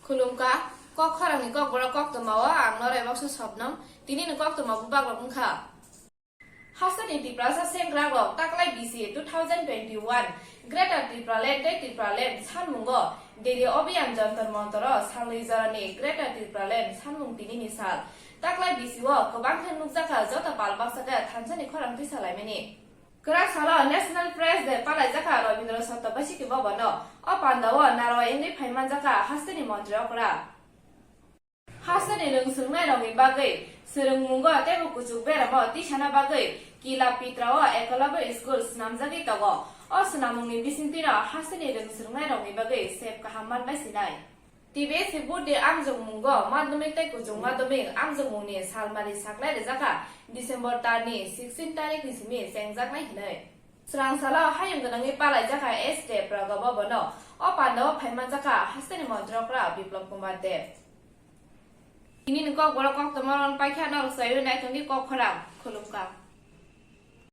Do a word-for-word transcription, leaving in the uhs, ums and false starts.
Khulumkha, kok khorangni kokborok koktwmao ang Norai Baksa Sobnam. Tinini koktwma bubagrok wngkha. Hasteni Tiprasa sengkrakrok taklai bisi two thousand twenty-one Greater Tipraland tei Tipraland sanmungo Delhi Obhiyan Jantar Mantaro salnwi jorani Greater Tipraland sanmung tinini sal. Taklai bisio kwbang khe nukjakha joto pal baksa khe thansani khorang tisa laimani. Kwrak salo National Press Day palaijakha Rabindra Chaturvedi Bhavan-o. O pandao narwa wngwi phaimanjakha hasteni montri okra. Hasteni rwngswrwngnairokni bagwi swrwngmungo teibo kuchuk beramo tisana bagwi Kila Pitrao Ekalabya School swnamjagwi tongo. O swnamungni bisingtwino hasteni rwngswrwngnairokni bagwi sep kaham manbai sinai. T B S C board ni amjokmungo madhyamik tei kuchuk madhyamik amjokmungni salmari saklai rijaka December tarni sixteen tarikni simi chengjaknai hinwi. Swrang salo hayung gwnangwi palaijakha S T Praga Bhavan-o. O pandao phaimanjakha hasteni montri okra Biplab Kumar Deb. Tinini kokborok koktwma rwng paikha norok saiwi naitongdi kok khorang. Khulumkha.